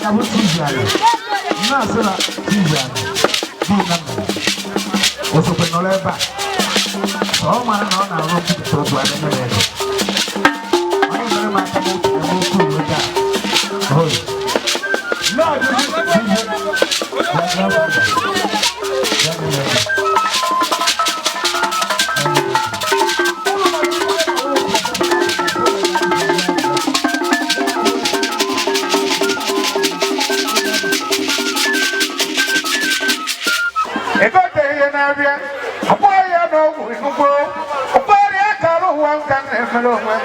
Ya bụ Chiziala na-asị na Chiziala dị na nna ya osokwe nọrọ ebe a ka ọ mara na ọ na-arụ nkwupụta okwu a na-enye m ego. Onye mere m aka n'otu ebe okwu uwe taa. Hoi. Na-ajụjụ ihe. Ya grandfather. Ya mere ego. Egote ihe na-abịa ọkpọ ya n'ọgwụ nnukwu ụkpọrịa akara ụwa nka na-emere onwe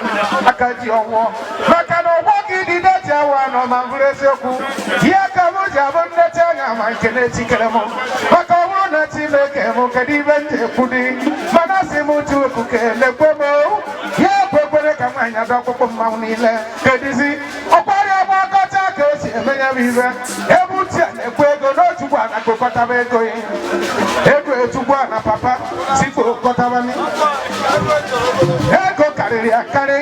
m aka ji ọnwụọ maka na ọgbọ gị dị deji awa nọ ma bụrụ eziokwu ihe aka m ji abụ nnechi anya ma nke na-echikere m maka ọ bụrụ na Chineke m kedu ibe m ji ekwu dị mana sị m Chukwu kelekwe m ya bụ ekwere ka nwaanyị abịa ọkpụkpụ mmanwụ niile kedizi ọkparịa gbakọcha ka o si eme ya bụ ibe ebe uche a na-ekwu ego n'ochukwu a na-akpọkọtaba ego ya ego echukwu a na papa si kpokọtaba ego karịrị akarị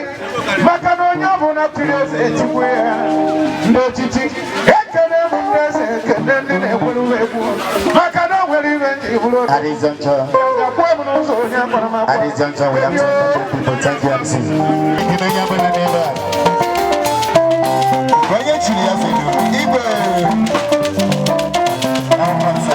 maka na onye ọbụla tiri eze echukwu ya ndị echichi ekele m ndị eze ekele ndị na-ekwuru m egwu maka na o nwere ibe nji bụrụ otu At this juncture, ga-akwụ m n'ụzọ onye gwara m at akwa this juncture, we have to entertain people. Thank you, MC. Ị na-enye abụla n'ebe a. Onye chiri ya sịrị, Igwe. Akwụkwọ nsọ.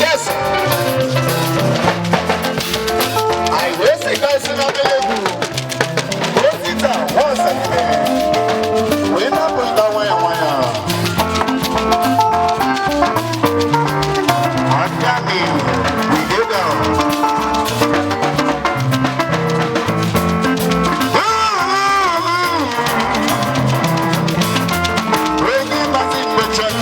Yes. I will say guys in available. Osita once again. We not put that one one. Under me, we go down. Bringing back in the church.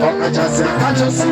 Ọkachasị akachasị.